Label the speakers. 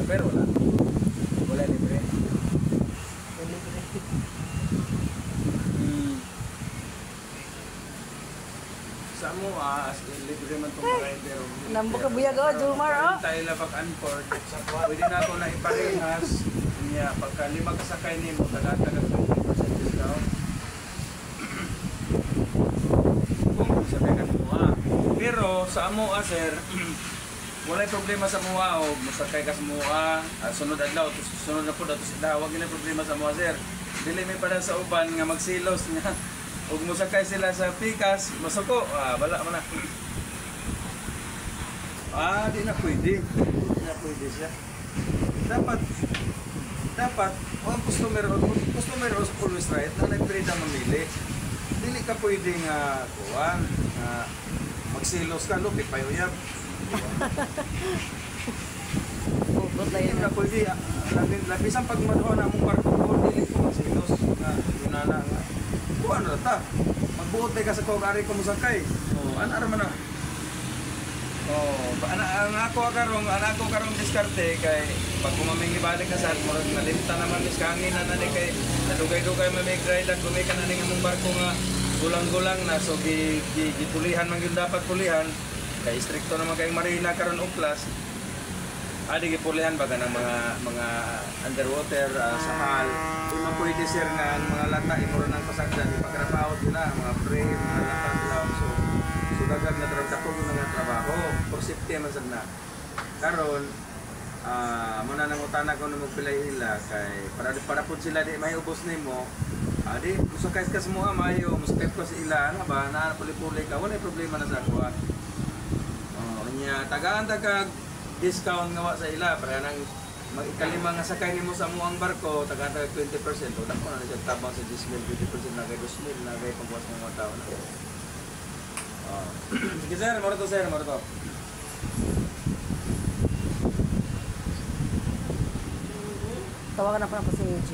Speaker 1: Offer wala. Wala libre.
Speaker 2: Libre.
Speaker 1: Sa mo ah, as in, libre man tong rider.
Speaker 2: Nambok ka buyag, oh, Jomar, oh.
Speaker 1: Tayo la back and forth. Pwede na ako na iparehas. Niya, pagka lima kasakay nimo, taga-taga 20% discount. Kung sakay ka mo ah. Pero sa amo ah, sir, walay problema sa mua o masakay ka sa mua, ah, sunod adlaw, sunod na pud ato sa wag gina problema sa mua, sir. Dili may para sa uban nga magsilos nga ug mosakay sila sa pikas, masuko, ah, wala man na. Ah, di na pwede. Di na pwede siya. Dapat dapat ang customer customer is always right na nagpirita mamili. Dili ka pwede nga kuan nga magsilos ka lupit pa uyab.
Speaker 2: Hugot lang
Speaker 1: Dili
Speaker 2: yun.
Speaker 1: na pwede ah, labi labisan pag madhuan na among barko ko dili ko magsilos nga yun na nga. Kuan ra ta. Magbuot ka sa kog ari ko mosakay. Oh, ana ra man na. Oh, ana ang ako karong ana ako karong diskarte kay pag kumaming ibalik na sa murag nalimta naman mis kangin na nani kay nadugay-dugay man may dry dock gumikan na ning among barko nga gulang-gulang na so gi, gi, gipulihan man gyud dapat pulihan kay strikto naman kay marina karon uplas adi gipulihan baga ng mga mga underwater ah, sa hull di man pwede sir nga ang mga lata imo ra nang pasagdan ipagrabaho nila mga frame mga lata nila so so dagag na trabaho na nga trabaho for safety man sad na karon ah muna nang utana ko nung magpilay ila kay para para pud sila di may ubos nimo ah di musakay ka sa mua maayo musakay ka sa ila ano ba na puli-puli ka wala problema na sa ako ah. Oh, nya tagaan tagag discount nga wa sa ila para nang mag-ikalima nga sakay nimo sa amuang barko tagaan tagag 20% o dako na siya tabang sa 10,000 20% na kay 2,000 na kay pangbuwas ng mga tao na. Oh. Sige sir, moro to sir, moro to.
Speaker 2: Tawagan na po na po si AJ.